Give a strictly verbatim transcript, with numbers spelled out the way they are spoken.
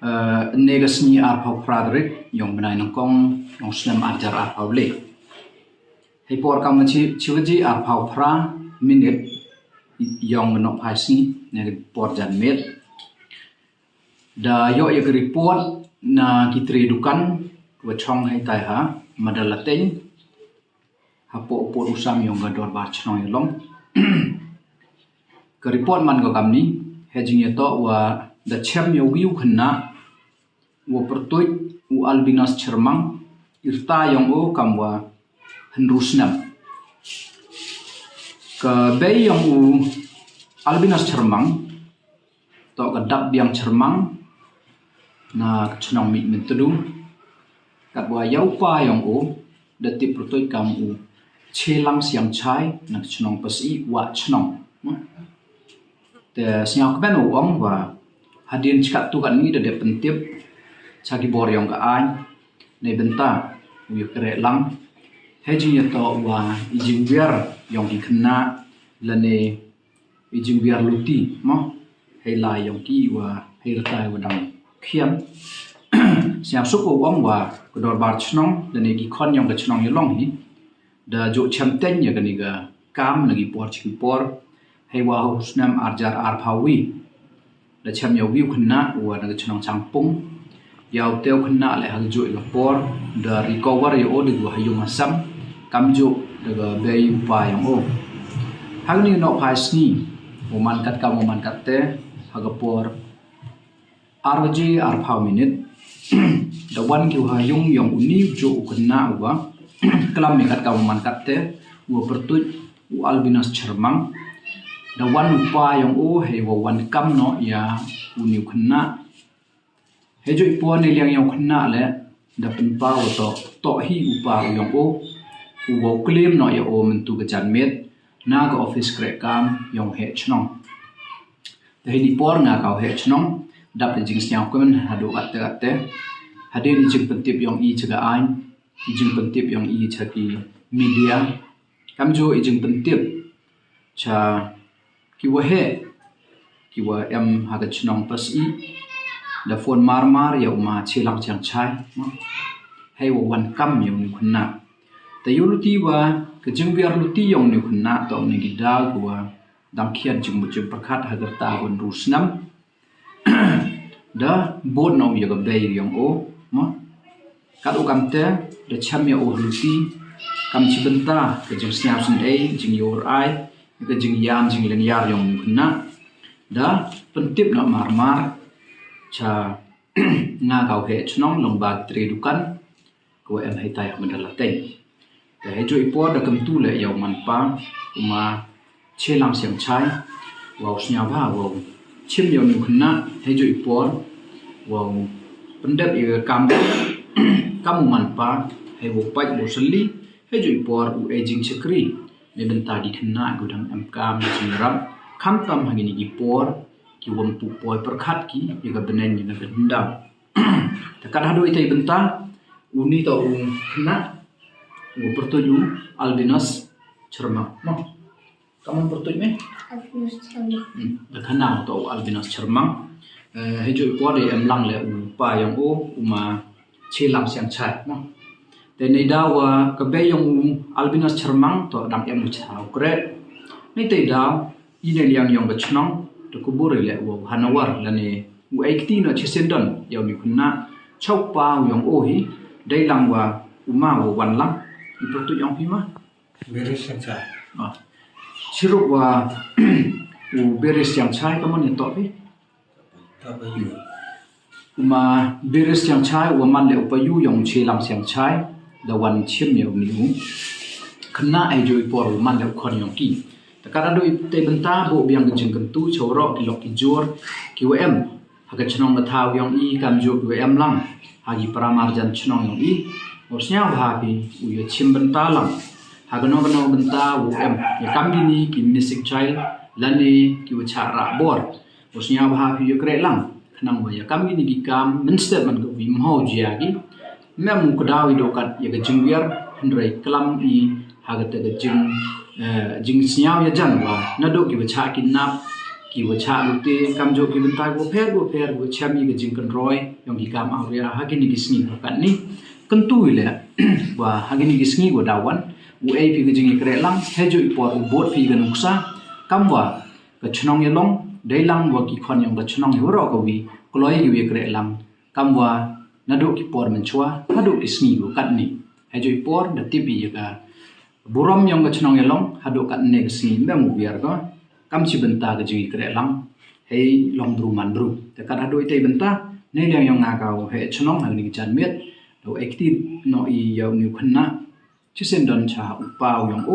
Ynne ka sngi arphaw phra tarik yong bnai nyngkong yong u snem arjar arphaw le. Hei por kam chi chi waje arphaw phra minit yong ka nohphai sngi, ne ka por janmiet. Da yoh ya ka report na ki tre dukan wa chong hei tai ha Madalateng, hapoh u pud u sam yong ka Dorbar Chnong Ialong. Ka report man ka kamni, hei jingyatoh wa da chem ya u khynnah wa pyrtuit u Albinus Chyrmang, i rta yong o kam wa hynru snem. Ka bei yong u Albinus Chyrmang toh ka Dapbiang Chyrmang, na ka chnong Mihmyntdu. Katwa ya u pa yong o da tip pyrtuit kam u Chelang Siangchai, na ka chnong Pasih, Wah Chnong. Te sngewkmen u ong wa hadien chi katto katni da dep pyntip cha ki bor yong ka aiñ, neibynta u yakrehlang. Hei jingyatoh wa i jingwiar yong ki khynnah lane i jingwiar luti mo, hei lai yong ki wa hei rta wa dang khian. Sngewsuk u ong wa ka Dorbar Chnong lane ki khon yong ka chnong Ialong hi da jooh chem teng ya kani ka kam na ki por chi ki por. Heiwa ha u snem arjar arphaw wi da chem ya u khynnah wa na ka chnong Changpung. Ya u te u khynnah le ha ka jooh ka por da recover ya o da wa ha yung ha sem, kamjooh da ka bei u pa yong o. Hangne nohphai sngi, u man kat kam u man kat te, ha ka por ar waje arphaw minit, da wan ki wa ha yung yong uni u jooh u khynnah wa klam ya kat kam u man kat te, wa pyrtuit u Albinus Chyrmang. Da wan u pa yong o heiwa wan kam noh ya uni u khynnah. Hei jooh i por neiliang yong u khynnah le da pynpaw wa toh, toh hi u pa u yong o, u wa u claim noh ya o mynta ka janmiet na ka office krehkam yong u heh chnong. Te heini por nga ka u heh chnong, dap da jingsngewkmen hadooh katte katte. Hadien i jingpyntip yong i cha ka aiñ, i jingpyntip yong i cha ki media, kamjooh i jingpyntip cha ki wa heh, ki wa em ha ka chnong Pasih, da phone mar mar ya u ma Chelang Siangchai mo, heiwa wan kam ya uni u khynnah. Te yoh luti wa ka jingwiar luti yong uni u khynnah toh uni ki daw ki wa dang khian jingmut jingpyrkhat ha ka rta wa hynru snem. Da bud noh ya ka bei yong o mo. Kat u kamte da chem ya o luti, kam chi bynta ka jingsngewsynei, jingyoh rai, ka jingyan jinglyniar yong uni u khynnah. Da pyntip noh mar mar cha nga ka u heh chnong lyngba ki tre dukan ka wa em hei tai ha Madalateng. Te hei jooh i por da kyntu le ya u manpa, u ma Chelang Siangchai, wa u sngewbha wa u chim ya uni u khynnah. Hei jooh i por wa u pyndep ya ka kam, kam u manpa, heiwa u pait wa u sylli. Hei jooh i por u e jingchakri neibynta ki khynnah ki wa dang em kam, jingrap, khamtam ha kini ki por ki wa ym pu poi pyrkhat ki ya ka bneng ya ka bynda. Te kat hadooh itei i bynta, uni toh u khynnah wa pyrtuit u Albinus Chyrmang mo. Kam u pyrtuit me? Albinus Chyrmang. Hmm, da khana toh u Albinus Chyrmang. Eh, hei jooh i por da em lang le u pa yong o, u ma Chelang Siangchai mo. Te neidaw wa ka bei yong u Albinus Chyrmang toh dang em u cha u kreh, neitei daw i neiliang yong ka chnong da kubur i le wa u hanawar lane u e kti noh chisyndon ya uni u khynnah cha u pa u yong o hi. Dei lang wa u ma wa wan lang, i pyrtuit yong phi ma? Biris Siangchai. Ah. Chirup wa u Biris Siangchai, kamon ya toh phi? Toh pa yu. U ma Biris Siangchai wa man le u pa yu yong u Chelang Siangchai, da wan chim ya uni u khynnah hei jooh i por wa man le u khon yong ki. Te kat hadooh itei i bynta, booh biang ka jingkyntu cha waroh ki lok ki jor ki wa em ha ka chnong ka thaw yong i, kamjooh ki wa em lang ha ki para marjan chnong yong i. Wa sngewbha phi u ya chim bynta lang ha kano kano bynta wa em ya kam kini ki missing child lane ki wa chah rah bor. Wa sngewbha phi u yakreh lang khnang wa ya kam kini ki kam mynstep man ka wi mho jia ki. Mem u kdaw i dohkat ya ka jingwiar, hynrei klam i ha kata ka jing, eh, jingsngew ya jan wa nadooh ki wa chah kidnap, ki wa chah lute, kamjooh ki bynta wa pher wa pher wa chem i ka jingkynroi yong ki kam awria ha kini ki sngi wa katni. Kyntu i le wa ha kini ki sngi wa dawan, u ai phi ka jingyakrehlang, heijooh i por u bud phi ka nuksa, kamwa ka chnong Ialong, deilang wa ki khon yong ka chnong hi waroh kawi, kloi ki wa yakrehlang, kamwa nadooh ki por mynchwa hadooh ki sngi wa katni. Heijooh i por da tip i ya ka burom yong ka chnong Ialong hadooh katni ka sngi, ym em u wiar ko, kam chi bynta ka jingyakrehlang hei long bru man bru. Te kat hadooh itei bynta, neiliang yong nga ka u heh chnong ha kani ka janmiet, da u ai kti noh i ya u ni u khynnah, chisien don cha u pa u yong u.